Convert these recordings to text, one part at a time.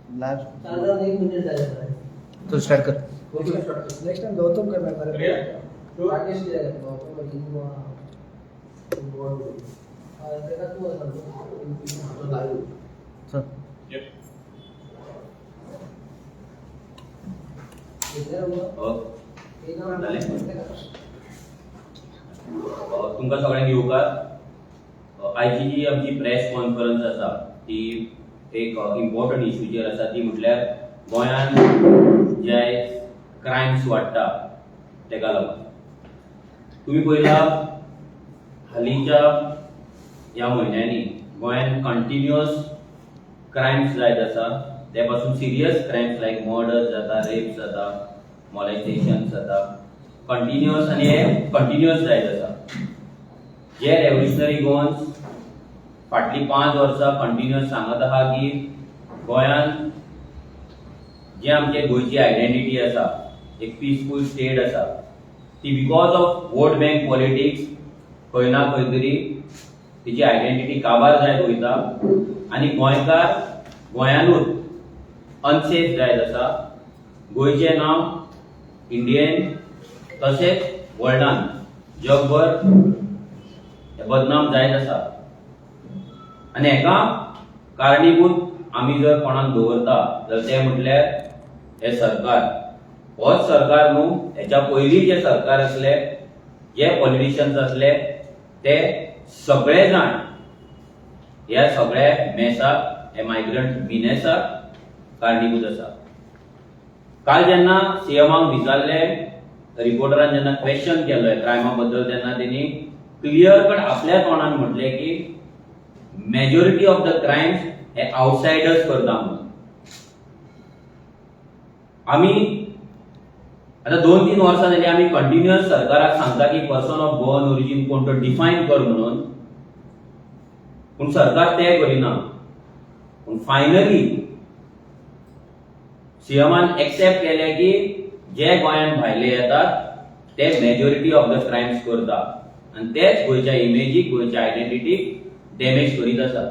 Live साधारण एक minute जाएगा. तो स्टार्ट कर. नेक्स्ट टाइम गौतम करना है. राकेश किया गौतम तेका तू लाईव्ह. चल. जालें? तुमकां सगळ्यांक येवकार. आयची जी आमची प्रेस कॉन्फरन्स आसा ती एक इम्पॉर्टंट इशूचेर आसा. ती म्हटल्यार गोंयांत जे क्रायम्स वाडटा तेका लागून. तुमी पळयला, हालींच्या ह्या म्हयन्यांनी गोंयांत कंटिन्युअस क्रायम्स जायत आसा. ते पासून सिरियस क्रायम्स लायक मर्डर्स जाता, रेप्स जाता, मॉलेस्टेशन जाता कंटिन्युअस आनी हे कंटिन्युअस जायत आसा. जे रेव्होल्युशनरी गोवन्स फाटलीं 5 वर्सां कंटिन्युअस सांगत आहा की गोंयांत जे आमचे गोंयची आयडेंटिटी आसा, एक पिसफूल स्टेट आसा, ती because of vote bank politics खंय ना खंय तरी तिची आयडेंटिटी काबार जायत वयता आनी गोंयकार गोंयानूच अनसेफ जायत आसा. गोंयचें नांव इंडियेन तशेंच वर्ल्डान, जगभर हे बदनाम जायत आसा. आनी हेका कारणीभूत आमी जर कोणाक दवरता जाल्यार तें म्हटल्यार हे सरकार. होच सरकार न्हू, हेच्या पयलीं जे सरकार आसले, जे पॉलिटिशियन्स आसले, ते सगळे जाण ह्या सगळ्या मेसाक, हे मायग्रंट मिनेसाक कारणीभूत आसा. काल जेन्ना सीएमाक विचारले रिपोर्टरान, जेन्ना क्वेश्चन केलो क्रायमा बद्दल, तेन्ना तेणी क्लियर कट आपल्या तोंडान म्हटलें की मेजॉरिटी ऑफ the crimes हे आउटसायडर्स करता म्हणून. आमी आता 2-3 वर्सां जाली आमी कंटिन्युअस सरकाराक सांगता की पर्सन ऑफ गोवन ओरिजीन कोण तो डिफायन कर म्हणून, पूण सरकार तें करिना. पूण फायनली सीएमान एक्सेप्ट केलें की जे गोंयांत भायले येतात ते मेजॉरिटी ऑफ the crimes करता आनी तेच गोंयच्या इमेजीक, गोंयच्या आयडेंटिटीक डॅमेज करीत आसात.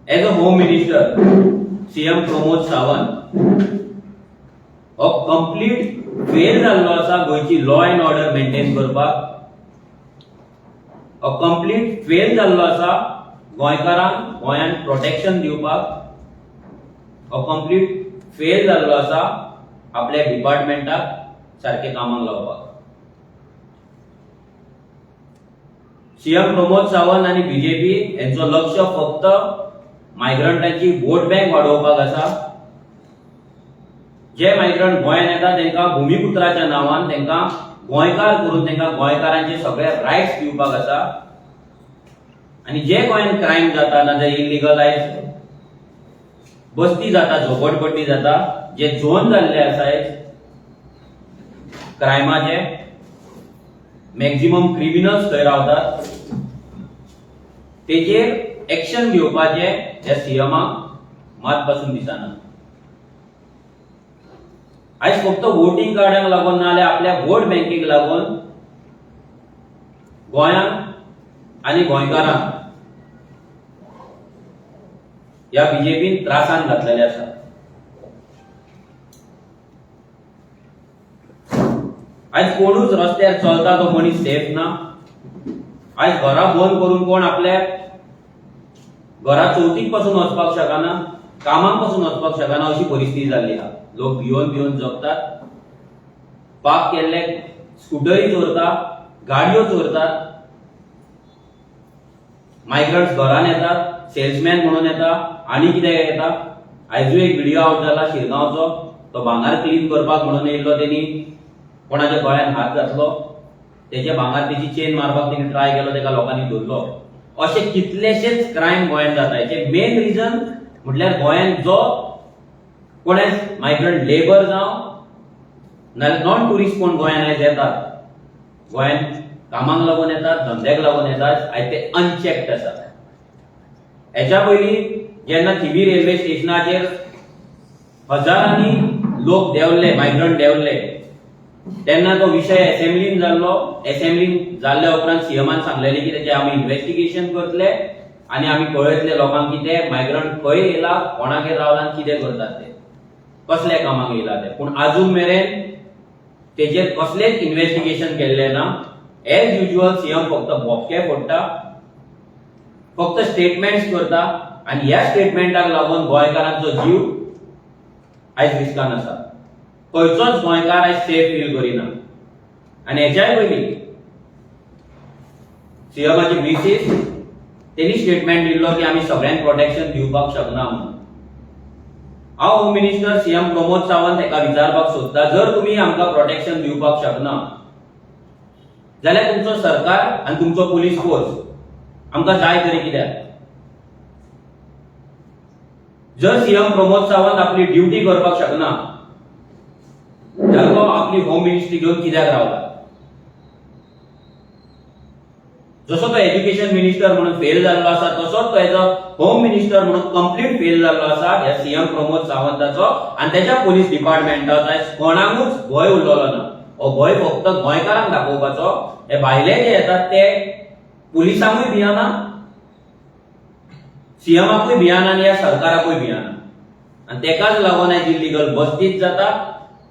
As a home minister, CM Pramod Sawant हो कंप्लीट फेल जाल्लो आसा गोंयची लॉ अँड ऑर्डर मेंटेन करपाक. हो कंप्लीट फेल जाल्लो आसा गोंयकारांक गोंयांत प्रोटेक्शन दिवपाक. हो कंप्लीट फेल जाल्लो आसा आपल्या डिपार्टमेंटाक सारकें कामाक लावपाक. सीएम प्रमोद सावंत आनी बीजेपी हेंचो लक्ष फक्त मायग्रंटांची वोट बँक वाडोवपाक आसा. जे मायग्रंट गोंयांत येता तांकां भुमिपुत्राच्या नांवान तांकां गोंयकार करून तांकां गोंयकारांचे सगळे रायट्स दिवपाक आसा. आनी जे गोंयांत क्रायम जाता, नाजाल्यार इलिगलायज बस्ती जाता, झोपडपट्टी जाता, जे झोन जाल्ले आसा क्रायमाचे, मॅक्झिमम क्रिमिनल्स थंय रावतात, तेजेर एक्शन घेवपाचे ह्या सीएमाक मात पासून दिसना. आयज फक्त वोटींग कार्डाक लागून नाजाल्यार आपल्या वोट बँकेक लागून गोंयांक आनी गोंयकारांक ह्या बीजेपीन त्रासान घातलेले आसा. आयज कोणूच रस्त्यार चलता तो मनीस सेफ ना. आयज घरा बंद करून कोण आपल्या घरा चवथीक पासून वचपाक शकना, कामाक पासून वचपाक शकना, अशी परिस्थिती जाल्ली आहा. लोक भिवन भिवन जगतात. पार्क केल्ले स्कुटरी चोरता, गाडयो चोरतात. मायग्रंट्स घरान येतात, सेल्समॅन म्हणून येता आनी कितें येता. आयजूय एक व्हिडिओ आवट जाला शिरगांवचो. तो भांगर क्लीन करपाक म्हणून येयल्लो. तेणी कोणाच्या गळ्यान हात घातलो, तेच्या भांगर तेची चेन मारपाक तेणी ट्राय केलो, तेका लोकांनी धरलो. अशे कितलेशेच क्रायम गोंयांत जाता. हेचे मेन रिजन म्हटल्यार गोंयांत जो कोण मायग्रंट लेबर जावं नाल्यार नॉन ट्युरिस्ट कोण गोंयांत आयज येतात, गोंयांत कामाक लागून येतात, धंद्याक लागून येतात, आयज ते अनचॅक्ड आसात. हेच्या पयलीं जेन्ना थिवी रेल्वे स्टेशनाचेर हजारांनी लोक देंवले, मायग्रंट देंवले, तेन्ना तो विशय एसेंब्लीन जाल्लो. एसेंब्लीन जाल्ल्या उपरांत सीएमान सांगलेलें की तेचें आमी इन्व्हेस्टिगेशन करतले. आनी आमी कळयतले लोकांक की ते मायग्रंट खंय येयला, कोणागेर रावला आनी कितें करतात, ते कसल्या कामाक येयला ते. पूण आजून मेरेन तेजेर कसलेंच इन्व्हेस्टिगेशन केल्लें ना. एज युजल सीएम फक्त भोपके फोडटा, फक्त स्टेटमेंट्स करता आनी ह्या स्टेटमेंटाक लागून गोंयकारांचो जीव आयज रिस्कान आसा. खंयचोच गोंयकार आयज सेफ फील करिना. आनी हेच्याय पयलीं सीएमाची मिसीस तेणी स्टेटमेंट दिल्लो की आमी सगळ्यांक प्रोटेक्शन दिवपाक शकना म्हणून. हांव home minister CM Pramod Sawant हेका विचारपाक सोदता, जर तुमी आमकां प्रोटेक्शन दिवपाक शकना जाल्यार तुमचो सरकार आनी तुमचो पुलीस फोर्स आमकां जाय तरी कित्याक? जर सीएम प्रमोद सावंत आपली ड्युटी करपाक शकना जाल्यार तो आपली होम मिनिस्ट्री घेवन कित्याक रावला? जसो तो एज्युकेशन मिनिस्टर म्हणून फेल जाल्लो आसा, तसोच तो एज अ होम मिनिस्टर म्हणून कंप्लीट फेल जाल्लो आसा. ह्या सीएम प्रमोद सावंताचो आनी तेच्या पोलीस डिपार्टमेंटाचो आयज कोणाकूच भंय उरलेलो ना. हो भंय फक्त गोंयकारांक दाखोवपाचो. हे भायले जे येतात ते पुलिसांकूय भियाना, सीएमाकूय भियाना आनी ह्या सरकाराकूय भियाना. आनी तेकाच लागून आयज इल्लिगल बस्तीच जाता.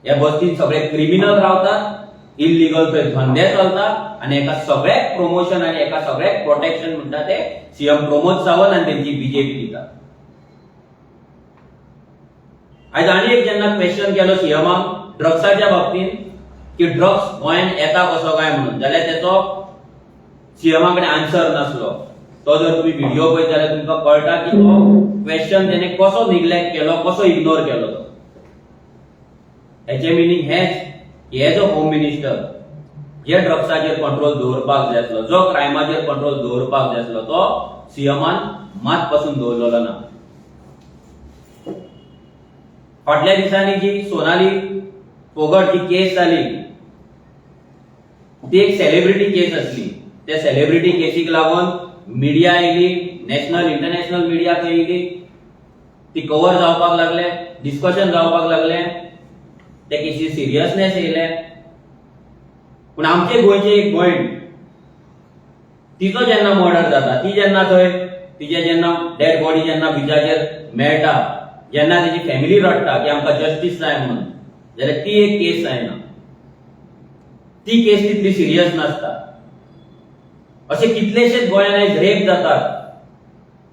ह्या बस्तीन सगळे क्रिमिनल रावतात, इल्लिगल थंय धंदे चलता आनी एका सगळ्याक प्रमोशन आनी एका सगळ्याक प्रोटेक्शन म्हणटा ते सीएम प्रमोद सावंत आनी तेंची बीजेपी दिता. आयज आनी एक जेन्ना क्वेश्चन केलो सीएमाक ड्रग्साच्या बाबतींत की ड्रग्स गोंयांत येता कसो काय म्हणून, जाल्यार तेचो सीएमा कडेन आन्सर नासलो. तो जर तुमी व्हिडिओ पळयत जाल्यार तुमकां कळटा की तो क्वेश्चन तेणे कसो निग्लेक्ट केलो, कसो इग्नोर केलो तो. हेचें मिनींग हेंच की एज अ होम मिनिस्टर जे ड्रग्साचेर कंट्रोल दवरपाक जाय आसलो, जो क्रायमाचेर कंट्रोल दवरपाक जाय आसलो, तो सीएमान मात पासून दवरलेलो ना. फाटल्या दिसांनी जी सोनाली फोगट जी केस जाली ती एक सेलिब्रिटी केस आसली. त्या सेलिब्रिटी केसीक लागून मिडिया येयली, नॅशनल इंटरनॅशनल मिडिया थंय येयली, ती कवर जावपाक लागले, डिस्कशन जावपाक लागले, त्या केसी सिरियसनेस येयले. पूण आमचे गोंयचे एक भयण, तिचो जेन्ना मर्डर जाता, ती जेन्ना थंय तिचे जेन्ना डेड बॉडी जेन्ना बिचाचेर मेळटा, जेन्ना तेजी फॅमिली रडटा की आमकां जस्टीस जाय म्हणून, जाल्यार ती एक केस जायना, ती केस तितली सिरियस नासता. असे कितलेशेच गोंयांत आयज रेप जातात,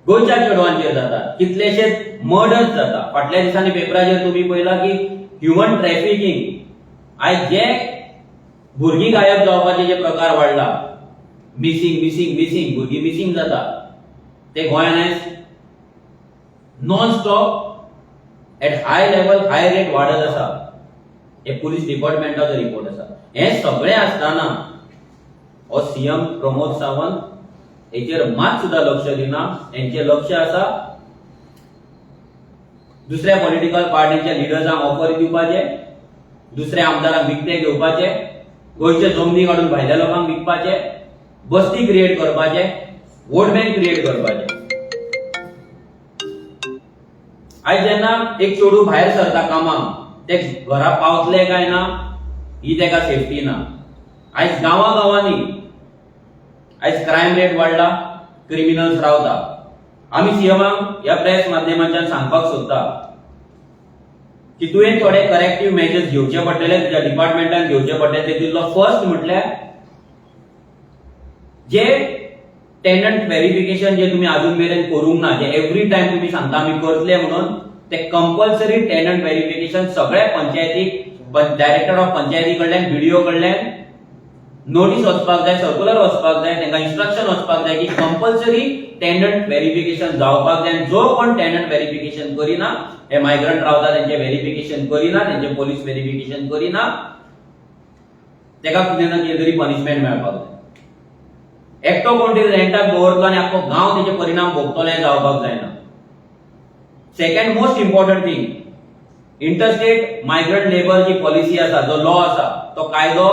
गोंयच्या चेडवांचेर जातात, कितलेशेच मर्डर्स जाता. फाटल्या दिसांनी पेपराचेर तुमी पळयला की ह्युमन ट्रॅफिकींग, आयज जे भुरगीं गायब जावपाचे जे प्रकार वाडला, मिसींग मिसींग मिसींग, भुरगीं मिसींग जाता, ते गोंयांत आयज non stop at high level, high rate वाडत आसा. हे पुलीस डिपार्टमेंटाचो रिपोर्ट आसा. हे सगळें आसतना हो सीएम प्रमोद सावंत हेचेर मात सुद्दां लक्ष दिना. हेंचें लक्ष आसा दुसऱ्या पॉलिटिकल पार्टीच्या लिडर्सांक ऑफर दिवपाचे, दुसऱ्या आमदारांक विकते घेवपाचे, गोंयचे जमनी काडून भायल्या लोकांक विकपाचे, बस्ती क्रिएट करपाचे, वोट बँक क्रिएट करपाचे. आयज जेन्ना एक चेडूं भायर सरता कामाक, ते घरा पावतले काय ना ही तेका सेफ्टी ना. आयज गांवा गांवांनी आयज क्रायम रेट वाडला, क्रिमिनल्स रावता. आमी सीएमाक ह्या प्रेस माध्यमांच्यान सांगपाक सोदता की तुवें थोडे करेक्टीव मेजर्स घेवचे पडटले, तुज्या डिपार्टमेंटान घेवचे पडटले. तेतूंतलो फर्स्ट म्हटल्यार जे टेनंट व्हेरिफिकेशन जे तुमी अजून मेरेन करूंक ना, जे एवरी टायम तुमी सांगता आमी करतले म्हणून, ते कंपल्सरी टेनंट व्हेरिफिकेशन सगळ्या पंचायतीक डायरेक्टर ऑफ पंचायती कडल्यान, बीडीओ कडल्यान नोटीस वचपाक जाय, सर्क्युलर वचपाक जाय, तांकां इन्स्ट्रक्शन वचपाक जाय की कंपल्सरी टेनंट व्हेरिफिकेशन जावपाक जाय. आनी जो कोण टेनंट व्हेरिफिकेशन करिना, हे मायग्रंट रावता तेंचे व्हेरिफिकेशन करिना, तेंचे पोलीस व्हेरिफिकेशन करिना, तेका कितें ना कितें तरी पनिशमेंट मेळपाक जाय. एकटो कोण तरी रेंटाक दवरतलो आनी आख्खो गांव तेचे परिणाम भोगतलो हें जावपाक जायना. Second most important thing, interstate migrant labour जी पॉलिसी आसा, जो लॉ आसा, तो कायदो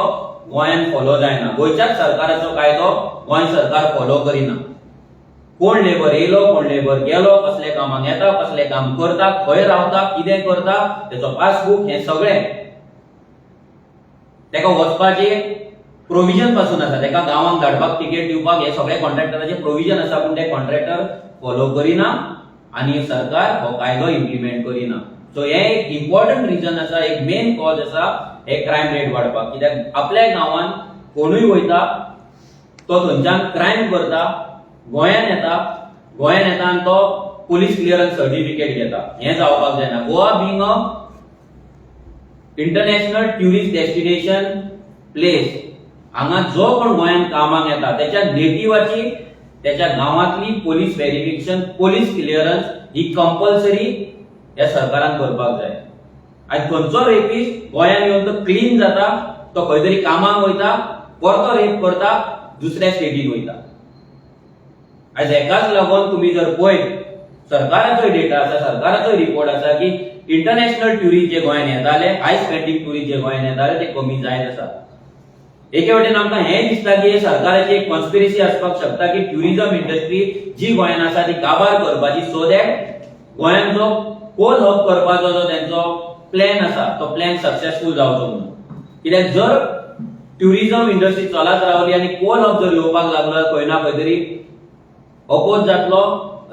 गोंयांत फॉलो जायना. गोंयच्याच सरकाराचो कायदो गोंय सरकार फॉलो करिना. कोण लेबर येयलो, कोण लेबर गेलो, कसले कामाक येता, कसले काम करता, खंय रावता, कितें करता, तेचो पासबूक, हें सगळें तेका वचपाची प्रोविजन पासून आसा. ताका गांवांक धाडपाक, तिकेट दिवपाक, हे सगळे कॉन्ट्रॅक्टराचे प्रोविजन आसा, पूण ते कॉन्ट्रॅक्टर फॉलो करिना आनी सरकार हो कायदो इम्प्लिमेंट करिना. सो हे एक इम्पॉर्टंट रिजन आसा, एक मेन कॉज आसा हे क्रायम रेट वाडपाक, कित्याक आपल्या गांवांत कोणूय वयता, तो थंयच्यान क्रायम करता, गोंयान येता, गोंयान येता आनी तो पुलीस क्लियरन्स सर्टिफिकेट घेता. हें जावपाक जायना. Goa being a international tourist destination place, हांगा जो कोण गोंयांत कामाक येता त्याच्या नेटिवाची, त्याच्या गांवांतली पोलीस व्हेरिफिकेशन, पोलीस क्लियरन्स ही कंपल्सरी ह्या सरकारान करपाक जाय. आनी खंयचो रेपिस्ट गोंयांत येवन तो क्लीन जाता, तो खंय तरी कामाक वयता, परतो रेप करता, दुसऱ्या स्टेटीक वयता. आयज हेकाच लागून तुमी जर पळयत, सरकाराचोय डेटा आसा, सरकाराचोय रिपोर्ट आसा की इंटरनॅशनल ट्युरिस्ट जे गोंयांत येताले, हाय स्पेंडींग ट्युरिस्ट जे गोंयांत येताले, ते कमी जायत आसा. एके वटेन आमकां हें दिसता की हे सरकाराची एक कॉन्स्पिरसी आसपाक शकता की ट्युरिझम इंडस्ट्री जी गोंयांत आसा ती काबार करपाची, सो that गोंयांत जो कोल हब करपाचो जो तेंचो प्लॅन आसा तो प्लॅन सक्सेसफूल जावचो म्हणून. कित्याक जर ट्युरिझम इंडस्ट्री चलत रावली आनी कोल हब जर येवपाक लागलो, खंय ना खंय तरी अपोज जातलो,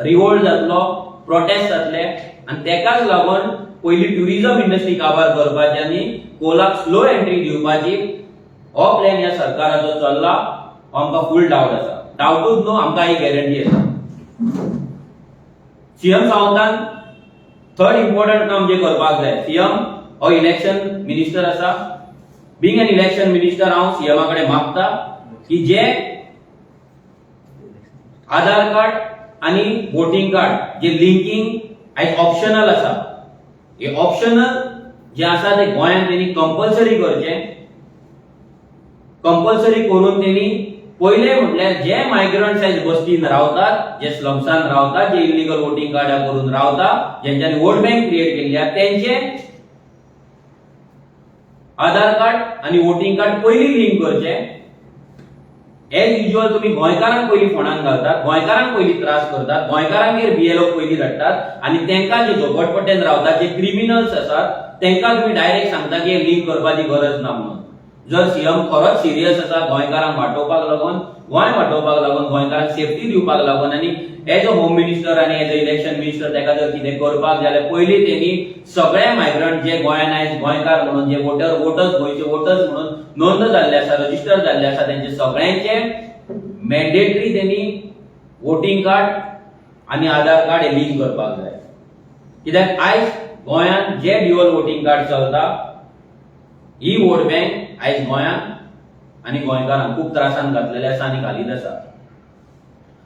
रिवोल्ट जातलो, प्रोटेस्ट जातले. आनी तेकाच लागून पयली ट्युरिझम इंडस्ट्री काबार करपाची आनी कोलाक स्लो एंट्री दिवपाची, हो प्लॅन ह्या सरकाराचो चल्ला, हो आमकां फूल डावट आसा. डावटूच न्हू, आमकां ही गॅरंटी आसा. सीएम सावंतान थर्ड इम्पॉर्टंट काम जे करपाक जाय, सीएम हो इलेक्शन मिनिस्टर आसा. बिंग एन इलेक्शन मिनिस्टर, हांव सीएमा कडेन मागता की जे आधार कार्ड आणि वोटिंग कार्ड जे लिंकिंग आयज ऑप्शनल आसा, हे ऑप्शनल जे आसा ते गोंयांत तेणी कंपल्सरी करचें. कंपल्सरी करून तेणी पयले म्हटल्यार जे मायग्रंट्स आयज बस्तीन रावतात, जे स्लम्सान रावतात, जे इलिगल वोटिंग कार्डां करून रावता, जेंच्यांनी वोट बँक क्रिएट केल्ली आहा, तेंचे आधार कार्ड आनी वोटिंग कार्ड पयलीं लिंक करचे. एज युजल तुम्ही गोंयकारांक पयलीं फोंडांत घालतात, गोंयकारांक पयलीं त्रास करतात, गोंयकारांगेर बीएलओ पयलीं धाडटात आनी तेंकां जे झोपडपट्टेन रावतात, जे क्रिमिनल्स आसात, तेंकां तुमी डायरेक्ट सांगता की लिंक करपाची गरज ना म्हणून. जर सीएम खरोच सिरियस आसा गोंयकारांक वाटोवपाक लागून, गोंय वाटोवपाक लागून, गोंयकारांक सेफ्टी दिवपाक लागून, आनी एज अ होम मिनिस्टर आनी एज अ इलेक्शन मिनिस्टर तेका जर कितें करपाक जाल्यार पयलीं तेणी सगळे मायग्रंट जे गोंयान आयज गोंयकार म्हणून, जे वोटर्स, गोंयचे वोटर्स म्हणून नोंद जाल्ले आसा, रजिस्टर जाल्ले आसा, तेंचे सगळ्यांचे मॅन्डेटरी तेणी वोटिंग कार्ड आनी आधार कार्ड हे लिंक करपाक जाय. कित्याक आयज गोंयांत जे ड्युअल वोटिंग कार्ड चलता, ही वोट बँक आयज गोंयांत आनी गोंयकारांक खूब त्रासान घातलेले आसा आनी घालीत आसा.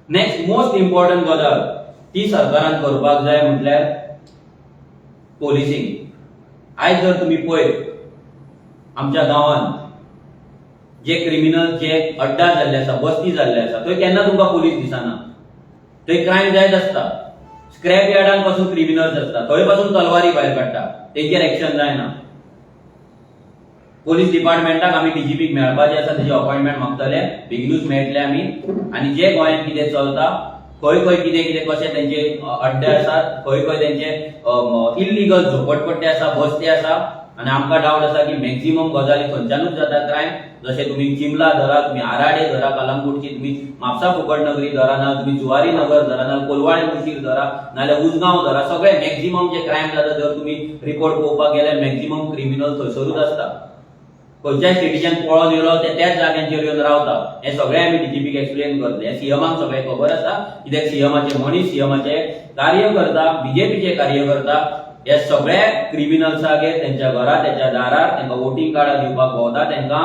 नेक्स्ट मोस्ट इम्पॉर्टंट गजाल ती सरकारान करपाक जाय म्हटल्यार पोलिसींग. आयज जर तुमी पळयत, आमच्या गांवांत जे क्रिमिनल जे अड्डा जाल्ले आसा, बस्ती जाल्ले आसा, थंय केन्ना तुमकां पोलीस दिसना. थंय क्रायम जायत आसता. स्क्रॅप यार्डान पासून क्रिमिनल्स आसता, थंय पासून तलवारी भायर काडटा, तेंचेर एक्शन जायना. पोलीस डिपार्टमेंटाक आमी डीजीपीक मेळपाचे आसा, तेजी अपॉइंटमेंट मागतले, बेगिनूच मेळटले आमी. आनी जे गोंयांत कितें चलता, खंय खंय कितें कितें कशे तेंचे अड्डे आसात, खंय खंय तेंचे इल्लिगल झोपडपट्टे आसा, बस्ती आसा, आनी आमकां डावट आसा की मॅक्झिमम गजाली खंयच्यानूच जाता क्रायम. जशें तुमी चिमला धरा, तुमी आराडे धरा, कलंगूटची, तुमी म्हापसा फुकट नगरी धरा, ना तुमी जुवारी नगर धरा, ना कोलवाळे मुशीर धरा, नाजाल्यार उजगांव धरा, सगळे मॅक्झिमम जे क्रायम जाता, जर तुमी रिपोर्ट पळोवपाक गेल्यार मॅक्झिमम क्रिमिनल थंयसरूच आसता. खंयच्याय स्टेटीच्यान पळोवन येयलो, ते त्याच जाग्यांचेर येवन रावता. हें सगळें आमी डीजीपीक एक्सप्लेन करतले. हें सीएमाक सगळें खबर आसा, कित्याक सीएमाचे मनीस, सीएमाचे कार्यकर्ता, बीजेपीचे कार्यकर्ता हे सगळे क्रिमिनल्सागेर, तेंच्या घरा, तेंच्या दारार तेंकां वोटींग कार्डां दिवपाक भोंवता, तेंकां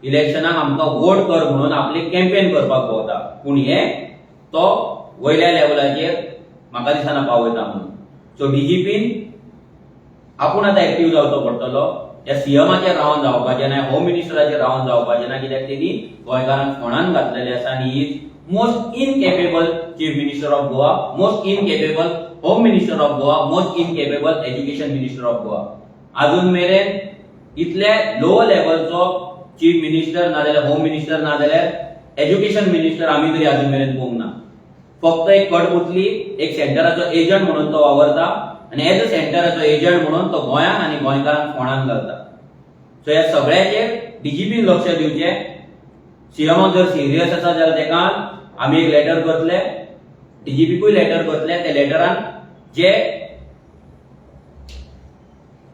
इलेक्शनाक आमकां वोट कर म्हणून आपली कॅम्पेन करपाक भोंवता. पूण हे तो वयल्या लेवलाचेर म्हाका दिसना पावयता म्हणून. सो डीजीपीन आपूण आतां एक्टीव जावचो पडटलो. ह्या सीएमाचेर रावन जावपाचें ना, होम मिनिस्टराचेर रावन जावपाचें ना, कित्याक तेणी गोंयकारांक फोंडान घातलेले आसा. आनी is most incapable chief minister of Goa, most incapable home minister of Goa, most incapable education minister of Goa. अजून मेरेन इतले लो लेवलचो चीफ मिनिस्टर नाजाल्यार होम मिनिस्टर नाजाल्यार एज्युकेशन मिनिस्टर आमी तरी अजून मेरेन पळोवंक ना. फक्त एक कठपुतली, एक सेंटराचो एजंट म्हणून तो वावरता आनी एज अ सेंटराचो एजंट म्हणून तो गोंयांक आनी गोंयकारांक फोंडान घालता. सो ह्या सगळ्याचेर डीजीपीन लक्ष दिवचें. सीएमाक जर सिरियस आसा जाल्यार तेका आमी एक लेटर करतले, डीजीपीकूय लेटर करतले. त्या लेटरान जे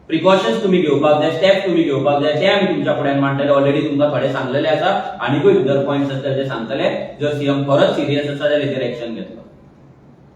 प्रिकॉशन्स तुमी घेवपाक जाय, स्टेप्स तुमी घेवपाक जाय, ते आमी तुमच्या फुड्यान मांडटले. ऑलरेडी तुमकां थोडे सांगलेले आसा, आनिकूय भितर पॉयंट्स आसतले, ते सांगतले. जर सीएम खरोच सिरियस आसा जाल्यार हेजेर एक्शन घेतलो.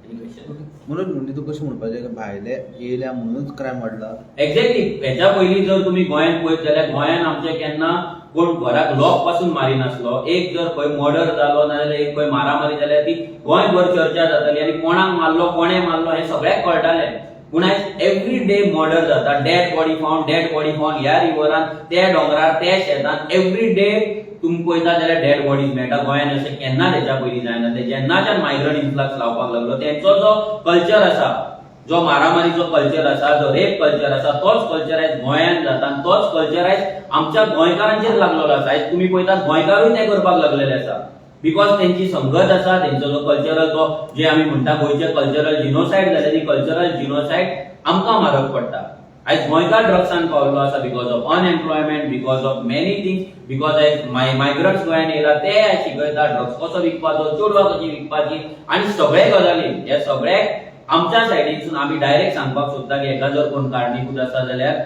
Any question? म्हणून म्हणजे तूं कशें म्हणपाचें की भायले येयल्या म्हणूनच क्रायम वाडला? एक्झॅक्टली. हेच्या पयलीं जर तुमी गोंयांत पळयत जाल्यार गोंयांत आमच्या केन्ना कोण घराक लॉक पासून मारिनासलो. एक जर खंय मर्डर जालो नाजाल्यार एक खंय मारामारी जाल्यार ती गोंयभर चर्चा जाताली आनी कोणाक मारलो, कोणें मारलो हें सगळ्याक कळटालें. पूण आयज एवरी डे मर्डर जाता, dead body found, dead body found, ह्या रिवरान, त्या दोंगरार, त्या शेतान, एवरी डे तुमी पळयता जाल्यार डेड बॉडीज मेळटा. गोंयांत अशें केन्नाच हेच्या पयलीं जायना. जेन्नाच्यान मायग्रंट इन्फ्लक्स लावपाक लागलो, तेंचो जो कल्चर आसा, जो मारामारीचो कल्चर आसा, जो रेप कल्चर आसा, तोच कल्चर आयज गोंयांत जाता आनी तोच कल्चर आयज आमच्या गोंयकारांचेर लागलेलो आसा. आयज तुमी पळयतात, गोंयकारूय ते करपाक लागलेले आसा, because तेंची संगत आसा, तेंचो जो कल्चरल, तो जे आमी म्हणटा गोंयचे कल्चरल जिनोसायड जाले, ती कल्चरल जिनोसायड आमकां मारक पडटा. आयज गोंयकार ड्रग्सान पावल्लो आसा because of unemployment, because of many things, because आयज मायग्रंट्स गोंयांत येयला, ते आयज शिकयता ड्रग्स कसो विकपाचो, चेडवां कशी विकपाची आनी सगळे गजाली. हे सगळे आमच्या सायडीनसून आमी डायरेक्ट सांगपाक सोदता की हेका जर कोण कारणीभूत आसा जाल्यार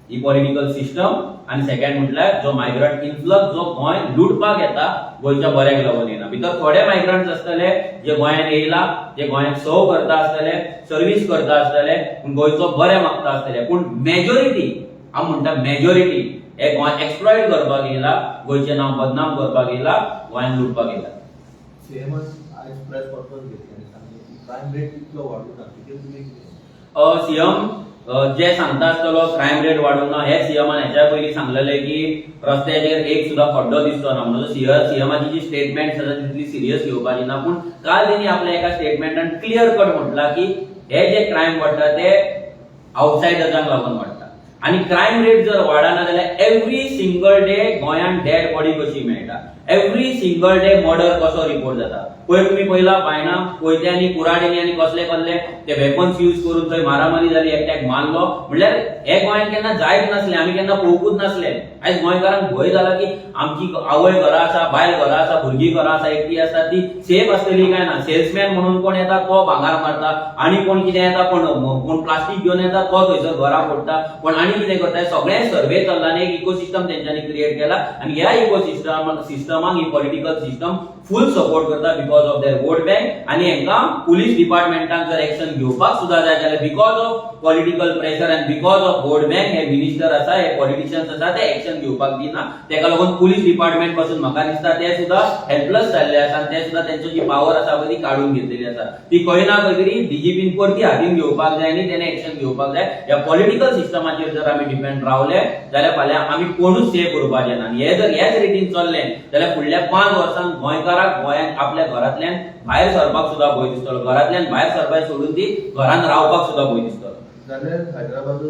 ही पॉलिटिकल सिस्टम आनी सेकंड म्हटल्यार जो मायग्रंट इन्फ्लक्स जो गोंय लुटपाक येता, गोंयच्या बऱ्याक लागून येना. भितर थोडे मायग्रंट्स आसतले जे गोंयांत येयला, जे गोंयांत सर्व करता आसतले, सर्वीस करता आसतले, पूण गोंयचो बरें मागता आसतले, पूण मेजॉरिटी, हांव म्हणटा मेजॉरिटी, हे गोंय एक्सप्लॉयट करपाक येयला, गोंयचें नांव बदनाम करपाक येयला, गोंयान लुटपाक येयला. सीएमान आयज प्रेस कॉन्फरन्स घेतली आनी सांगलें की क्रायम रेट तितलो वाडूं ना. तिचेर तुमी कितें? सीएम जे सांगता आसतलो क्रायम रेट वाडूंक ना, हे सीएमान हेच्या पयलीं सांगलेले की रस्त्याचेर एक सुद्दां खड्डो दिसचो ना. म्हणून सीएमाची जी स्टेटमेंट आसा तितली सिरियस घेवपाची ना, पूण काल तेणी आपल्या एका स्टेटमेंटान क्लियर कट म्हटलां की हे जे क्रायम वाडटा ते आउटसायडर्सांक लागून वाडटा आनी क्रायम रेट जर वाडना जाल्यार एवरी सिंगल डे गोंयांत डेड बॉडी कशी मेळटा, एवरी सिंगल डे मर्डर कसो रिपोर्ट जाता? पयर तुमी पळयला बायणा कोयत्यांनी, कुराडींनी आनी कसले कसले ते वेपन्स यूज करून थंय मारामारी जाली, एकट्याक मारलो. म्हणल्यार हे गोंयांत केन्ना जायत नासले, आमी केन्ना पळोवंकूच नासले. आयज गोंयकारांक भंय जाला की आमची आवय घरा आसा, बायल घरा आसा, भुरगीं घरा आसा, एकटी आसा, ती सेफ आसतली काय ना. सेल्समॅन म्हणून कोण येता तो भांगार मारता आनी कोण कितें येता, कोण कोण प्लास्टीक घेवन येता तो थंयसर घरां फोडटा, कोण आनी कितें करता. सगळें सर्वे चल्ला आनी एक इकोसिस्टम तेंच्यांनी क्रिएट केला आनी ह्या इकोसिस्टमाक ही पॉलिटिकल सिस्टम फूल सपोर्ट करता because of their vote bank. आनी हेंकां पुलीस डिपार्टमेंटान जर एक्शन घेवपाक सुद्दां जाय जाल्यार because of political pressure and because of vote bank hey minister आसा, हे पॉलिटिशियन्स आसा, ते एक्शन घेवपाक दिना. तेका लागून पुलीस डिपार्टमेंट पासून म्हाका दिसता ते सुद्दां हेल्पलेस जाल्ले आसा आनी ते सुद्दां तेंचो जी पावर आसा पळय ती काडून घेतलेली आसा. ती खंय ना खंय तरी डीजीपीन परती हातीन घेवपाक जाय आनी तेणे एक्शन घेवपाक जाय. ह्या पॉलिटिकल सिस्टमाचेर जर आमी डिपेंड रावले जाल्यार फाल्यां आमी कोणूच सेफ उरपाचे ना. आनी हे जर ह्याच रितीन चल्ले जाल्यार फुडल्या 5 वर्सांक गोंयकाराक गोंयांत आपल्या घरांतल्यान भायर सरपाक सुद्दां भंय दिसतलो. घरांतल्यान भायर सरपाक सोडून दी, घरांत रावपाक सुद्दां भंय दिसतलो. जाल्यार हैदराबादाचो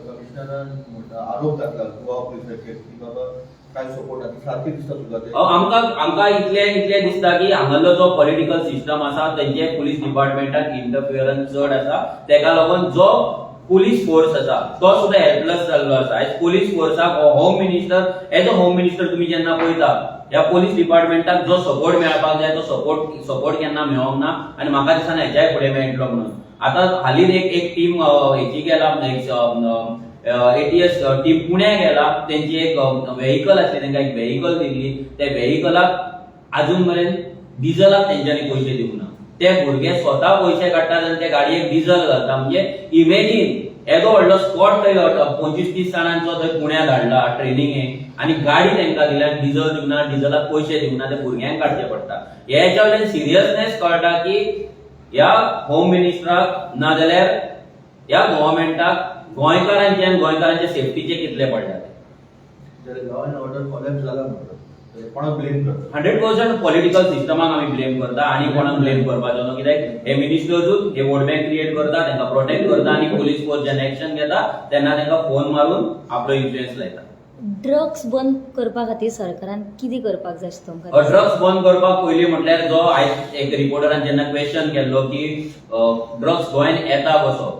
कमिशनरान म्हणटा, आरोप घातला गोवा पुलिसाचेर की बाबा काय सपोर्ट आसा, सारकें दिसता तुका ते? आमकां इतलें इतलें दिसता की हांगासरलो जो पॉलिटिकल सिस्टम आसा तेंचे पुलीस डिपार्टमेंटान इंटरफियरन्स चड आसा. तेका लागून जो पुलीस फोर्स आसा तो सुद्दां हेल्पलेस जाल्लो आसा. आयज police फोर्साक home minister, as a home minister तुमी जेन्ना पळयता, ह्या पुलीस डिपार्टमेंटाक जो सपोर्ट मेळपाक जाय तो सपोर्ट सपोर्ट केन्ना मेळोंक ना आनी म्हाका दिसना हेच्याय फुडें मेळटलो म्हणून. आतां हालींच एक एक टीम हेची गेला, एटीएस टीम पुण्या गेला. तेंची एक व्हेकल आसली, तेंकां एक व्हेकल दिल्ली. त्या व्हेकलाक अजून मेरेन डिझलाक तेंच्यांनी पयशे दिवंक ना. ते भुरगे स्वता पयशे काडटात आनी ते गाडयेक डिझल घालता. म्हणजे इमेजीन, येदो व्हडलो स्क्वॉड थंय 25-30 जाणांचो थंय पुण्या धाडला ट्रेनिंगेक आनी गाडी तेंकां दिल्या आनी डिझल दिवंक ना, डिझलाक पयशे दिवंक ना, ते भुरग्यांक काडचे पडटा. हेच्या वयल्यान सिरियसनेस कळटा की ह्या होम मिनिस्टराक नाजाल्यार ह्या गव्हर्मेंटाक गोंयकारांचे आनी गोंयकारांचे सेफ्टीचे कितले पडल्या ते. जाल्यार लॉ अँड ऑर्डर कोलॅप्स जाला म्हणटा जाल्यार कोणाक ब्लेम करता? 100% पॉलिटिकल सिस्टमाक आमी ब्लेम करता आनी कोणाक ब्लेम करपाचो न्हू, कित्याक हे मिनिस्टर्सूच हे वोट बँक क्रिएट करता, तांकां प्रोटेक्ट करता आनी पुलीस फोर्स जेन्ना एक्शन घेता तेन्ना तांकां फोन मारून आपलो इन्फ्लुएन्स लायता. ड्रग्स बंद करपा खातीर सरकारान कितें करपाक जाय अशें तुमकां दिसता? ड्रग्स बंद करपाक पयलीं म्हटल्यार जो आयज एक रिपोर्टरान जेन्ना क्वेश्चन केल्लो की ड्रग्स गोंयांत येता कसो,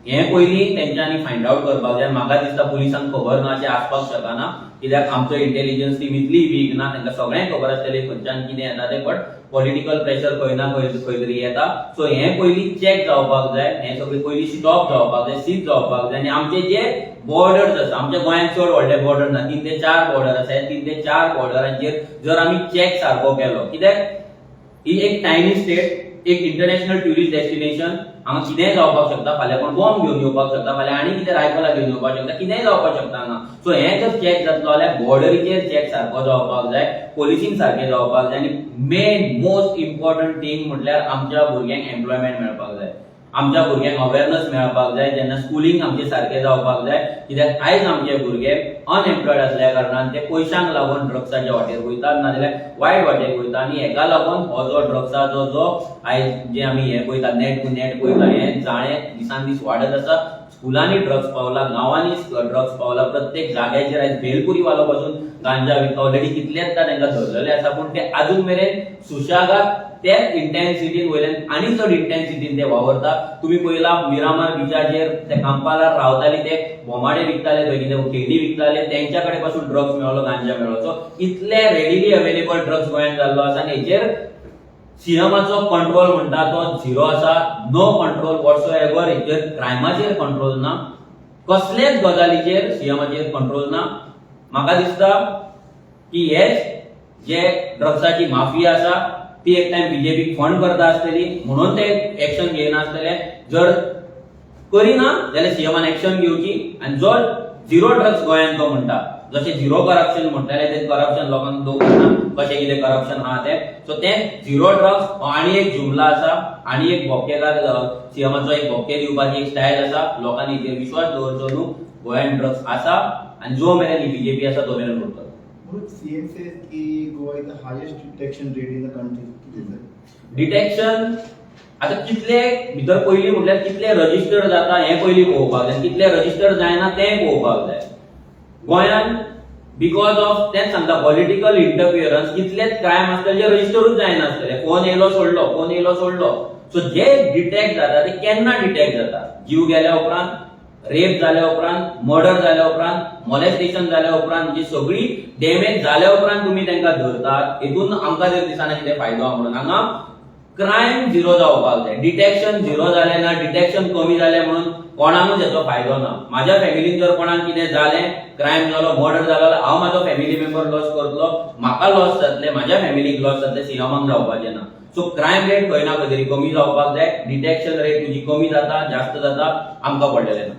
हें पयलीं तेंच्यांनी फायंड आवट करपाक जाय. म्हाका दिसता पुलिसांक खबर ना अशें आसपाक शकना, कित्याक आमचो इंटेलिजन्स टीम इतली वीक ना. तांकां सगळें खबर आसतलें खंयच्यान कितें येता तें, बट पॉलिटिकल प्रेशर खंय ना खंय खंय तरी येता. सो हें पयलीं चॅक जावपाक जाय, हें सगळें पयलीं स्टॉप जावपाक जाय, सीज जावपाक जाय. आनी आमचे जे बॉर्डर्स आसा, आमच्या गोंयांत चड व्हडले बॉर्डर ना, 3 ते 4 बॉर्डर आसा. 3 ते 4 बॉर्डरांचेर जर आमी चॅक सारको केलो, कित्याक ही एक टायनी स्टेट, एक इंटरनॅशनल ट्युरिस्ट डेस्टिनेशन, हांगा कितेंय जावपाक शकता. फाल्यां कोण बॉम्ब घेवन येवपाक शकता, फाल्यां आनी कितें रायफलां घेवन येवपाक शकता, कितेंय जावपाक शकता हांगा. सो हें जर चॅक जातलो जाल्यार बॉर्डरीचेर चॅक सारको जावपाक जाय, पोलिसींग सारकें जावपाक जाय. आनी मेन मोस्ट इम्पॉर्टंट थींग म्हटल्यार आमच्या भुरग्यांक एम्प्लॉयमेंट मेळपाक जाय, आमच्या भुरग्यांक अवेरनस मेळपाक जाय, जेन्ना स्कुलींग आमचें सारकें जावपाक जाय. कित्याक आयज आमचे भुरगे अनएम्प्लॉयड असल्या कारणान ते पयशांक लागून ड्रग्साच्या वाटेर वयतात, नाजाल्यार वायट वाटेर वयता. आनी हेका लागून हो जो ड्रग्साचो जो आयज जे आमी हे पळयता, नेट टू नेट पळयता, हें जाळें दिसान दीस वाडत आसा. स्कुलांनी ड्रग्स पावला, गांवांनी ड्रग्स पावला, प्रत्येक जाग्याचेर आयज भेलपुरी वालो पासून गांजा विकता. ऑलरेडी कितलेच तांकां धरलेले आसा, पूण ते अजून मेरेन सुशागात तेच इंटेन्सिटीन वयल्यान आनी चड इंटेन्सिटीन ते वावरता. तुमी पळयला, मिरामार बिचाचेर ते कांपालार रावताली, ते बोमाडे विकताले, थंय कितें खेळणी विकताले, तेंच्या कडेन पासून ड्रग्स मेळ्ळो, गांजा मेळ्ळो. सो इतले रेडिली अवेलेबल ड्रग्स गोंयांत जाल्लो आसा आनी हेचेर सीएमाचो कंट्रोल म्हणटा तो झिरो आसा, नो कंट्रोल वॉटसोएवर. हेचेर क्रायमाचेर कंट्रोल ना, कसलेच गजालीचेर सीएमाचेर कंट्रोल ना. म्हाका दिसता की हेच जे ड्रग्साची माफिया आसा ती एक टायम बीजेपीक फंड करता आसतली, म्हणून ते एक्शन घेयनासतले. जर करिना जाल्यार सीएमान एक्शन घेवची आनी जो झिरो ड्रग्स गोंयांत तो म्हणटा, जशें झिरो करप्शन म्हणटाले, ते करप्शन लोकांक दवरना कशें कितें करप्शन आहा तें. सो तें झिरो ड्रग्स हो आनी एक जुमला आसा, आनी एक भोकेदार सीएमाचो एक भोके दिवपाची एक स्टायल आसा. लोकांनी हेचेर विश्वास दवरचो न्हू. गोंयांत ड्रग्स आसा आनी जो मेरेन ही बीजेपी आसा तो मेरेन उरतलो. म्हणून सीएम says की Goa is the highest detection rate in the country. कितें सर? डिटेक्शन आता कितले भितर पयलीं म्हटल्यार कितले रजिस्टर जाता हें पयलीं पळोवपाक जाय, कितले रजिस्टर जायना तें पळोवपाक जाय. गोंयांत because of तेंच सांगता, पॉलिटिकल इंटरफियरन्स, कितलेच क्रायम आसतले जे रजिस्टरूच जायनासतले. फोन येयलो सोडलो, फोन येयलो सोडलो. सो जे डिटेक्ट जाता ते केन्ना डिटेक्ट जाता? जीव गेल्या उपरांत, रेप जाल्या उपरांत, मर्डर जाल्या उपरांत, मॉलेस्टेशन जाल्या उपरांत, म्हणजे सगळी डॅमेज जाल्या उपरांत तुमी तांकां धरतात. हितून आमकां जर दिसना कितें फायदो आहा म्हणून. हांगा क्रायम झिरो जावपाक जाय. डिटेक्शन झिरो जालें ना, डिटेक्शन कमी जालें म्हणून कोणाकूच हेचो फायदो ना. माझ्या फॅमिलीन जर कोणाक कितें जालें, क्रायम जालो, मर्डर जालो जाल्यार हांव म्हाजो फॅमिली मेंबर लॉस करतलो, म्हाका लॉस जातले, म्हाज्या फॅमिलीक लॉस जातले, सीएमाक जावपाचें ना. सो क्रायम रेट खंय ना खंय तरी कमी जावपाक जाय. डिटेक्शन रेट तुजी कमी जाता, जास्त जाता, आमकां पडलेलें ना.